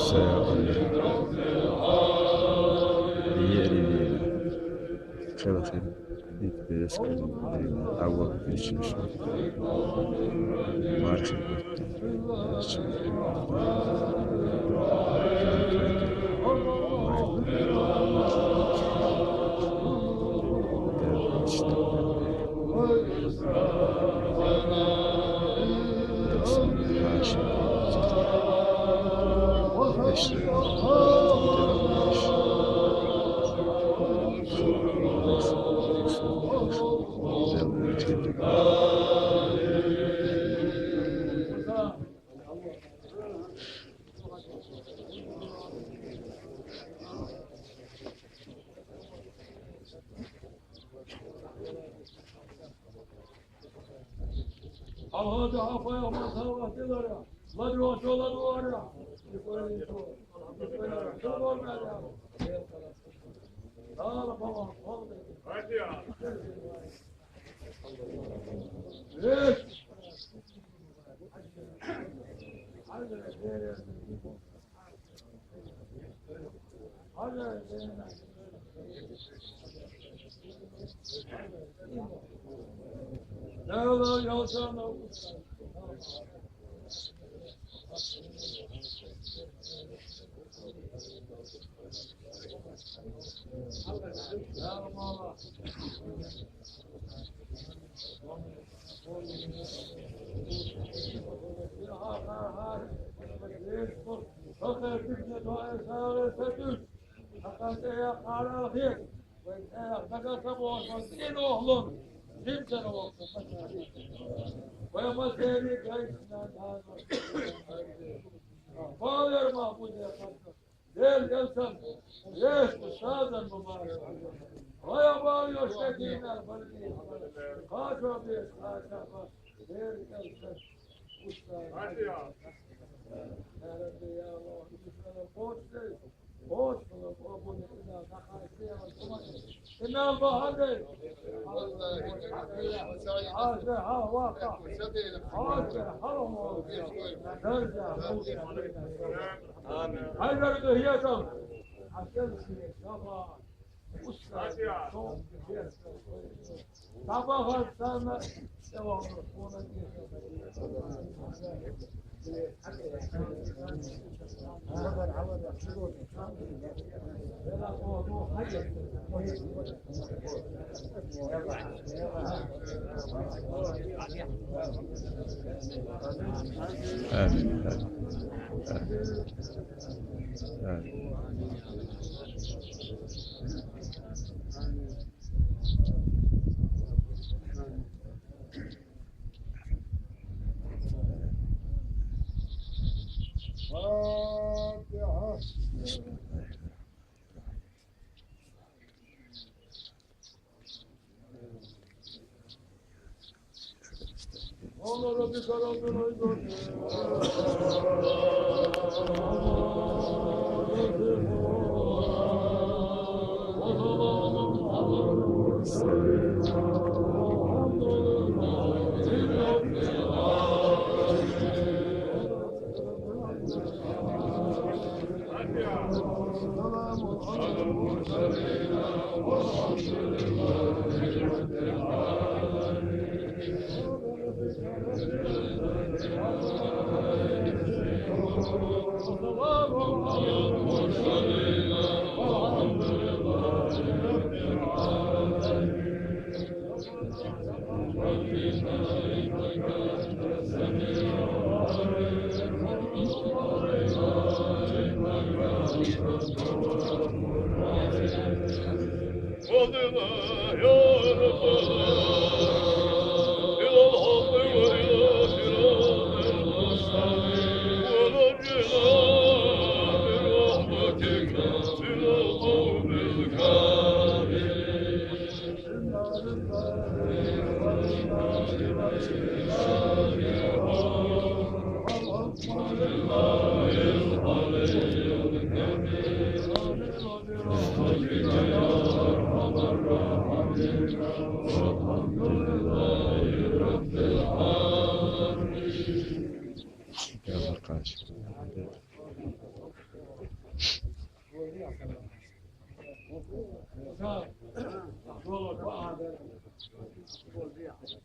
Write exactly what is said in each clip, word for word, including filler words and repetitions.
Saýa alýar. Diýer, diýer. Şeýle sen. Gitmez, gitmez, gitmez. Awa, geçmiş. Marş etmekte. Alhaji Apoýa maşallah diýler ýa. Ladýo şola duwar ýa. Şol bolmaýar ýa. Sag bol, baba, sag bol. Hadi ýa. Geç. Gel, gel sen. Geç, ustazdan mübarek. Vay, vay, hoş geldin, ya, bari. Kaç o bir, kaç o bir. Gel, gel sen. Ustaz. Hadi ya. Ya Rabbi, ya Allah, bu sana borç değil. Borç mu? O bunu inan, nakaysa ya, tamam. İnan bahane. Hadi, ha, vaka. Hadi, ha, oğlum. Nerede? Amin. Haýdar gyýadan. Akel şeýle şaba. Usta. Sabahat sana. Amin. Amin. Amin. Fatiha.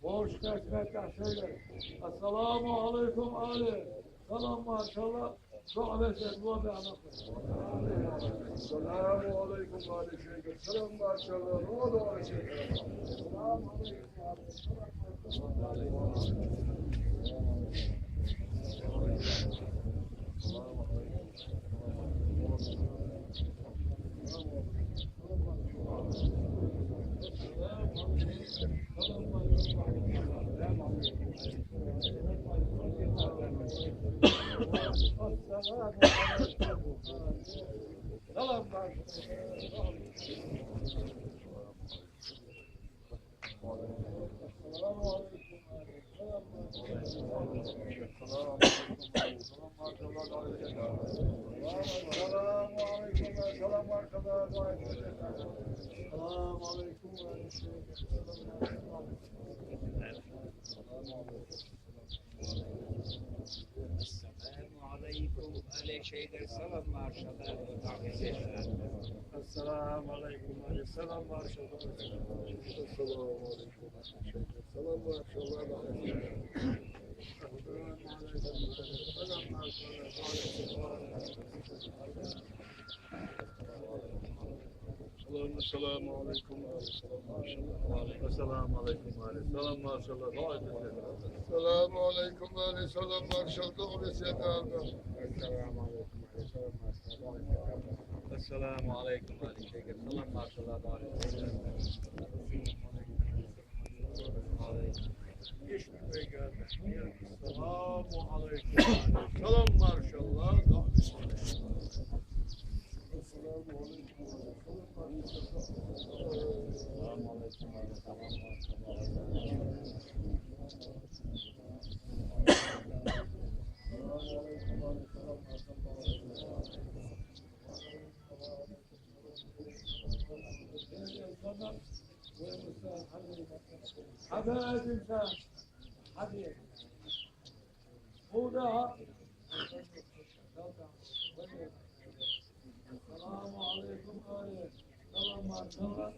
Boş kesmekten şöyle. Esselamu aleyküm Ali. Selam maşallah. Dua versin, dua be ana. Selamu aleyküm Ali Şeyh. Selam maşallah. Dua da Ali Şeyh. Selamu aleyküm. Esselamu aleyküm, ale şeyler, selam maşallah. Esselamu aleyküm, ale selam maşallah. Esselamu aleyküm. Selam maşallah. Selam maşallah. Selamu aleyküm. Esselamu aleyküm. Selam maşallah. Selamu aleyküm. Selam maşallah. Esselamu aleyküm. Selam maşallah. Esselamu aleyküm. Selam maşallah. Selamu aleyküm. Selam maşallah. Hadi, hadi, hadi. Burada. Selamu aleyküm, aleyküm. Selam, selam.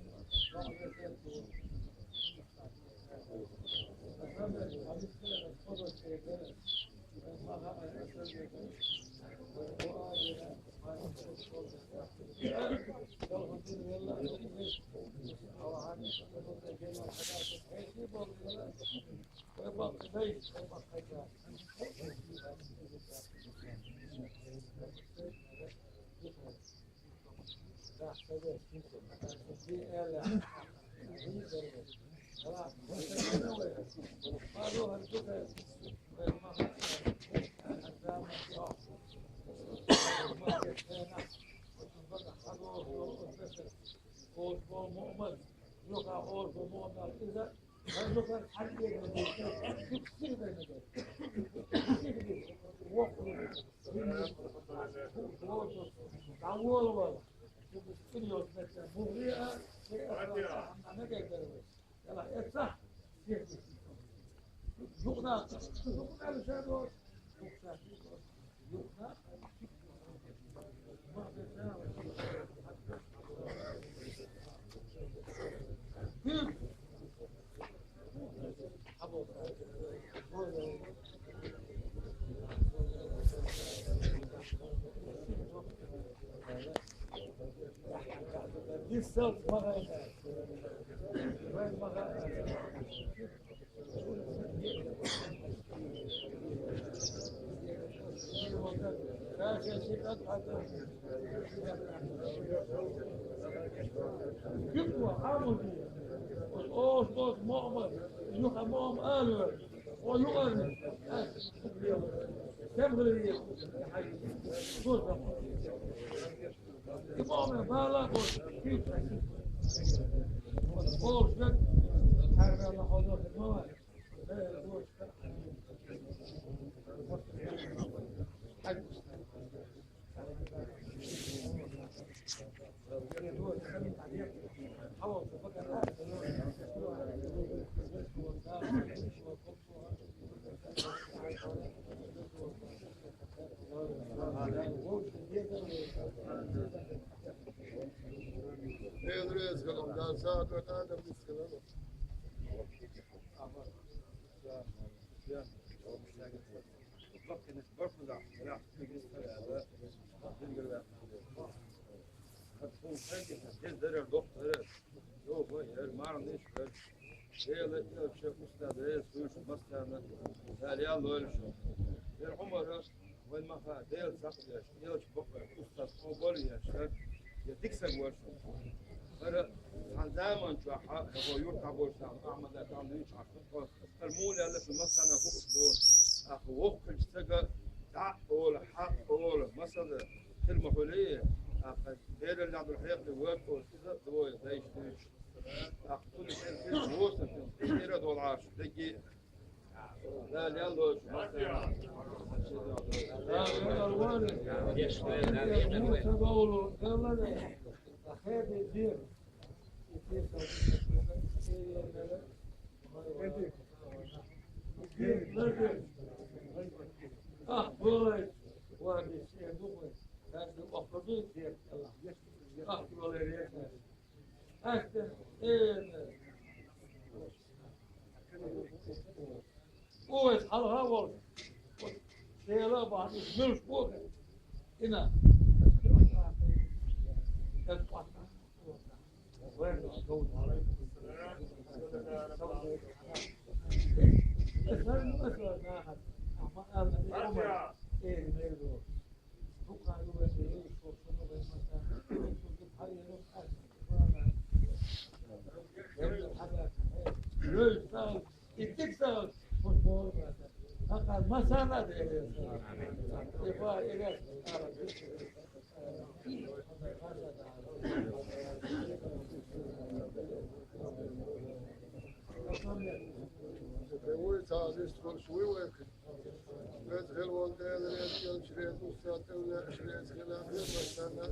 Efendim, Юха мама алу. О, юха. Кем гыли? Имам бала. О, Дела элча устада, Дела суьйш массарна, Дала ял лойла шо. Дера Ӏумара вайн маха Дела сакъдеш, элча бакъвеш, устаз къобал еш, я дика саг вар шо. Хара цхьан заман чохь, хӀо юрта болуш сан Ахьмада там дуьйцуш Ӏаш ду тхо. Хара мула аьлла шун массарна хууш ду. Ахьа воккхачу стага дӀа а олу, хьа а олу, масала, хир ма хуьлий, ахьа бераллехь долу хьекъале вара тхо, иза а дой, дайша дуьйцуш. Ахьа цунна хир хир вусаршна, хира долу Ӏаш, дегги. Дала ял лоцу, массарна. Дала ял лоцу. Ой, хьалха волу. Дела бахьана муьлш боху. Ина. Вуй, цхьа а вистхуьлуш вуй вайх. Веза хила волу Дела, реза элча, реза устаз, тӀевллаьаш, реза хила, реза вайшанна,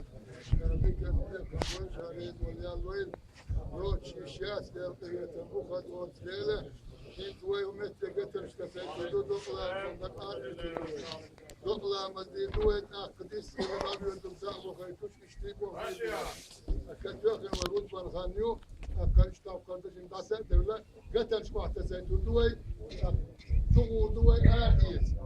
дика, дика, вайша реза вала ял вайна. Йоцуш йиш яц, Дела, къинхетам бу, хадвонца Дела. ХӀинца вай хӀу метте гатарш ца сайта ду, докъала, дакъа а ду вай. Докъала мазде ду вай, тӀаккха дисса хила, ма вер дум сагӀа вахайтуш, иштта боху. Аша тохина вай рутбан хан ю, тӀаккха иштта кхардашин дӀаса а девлла, гатарш охьа ца сайта ду вай, чугӀур ду вай, а иза.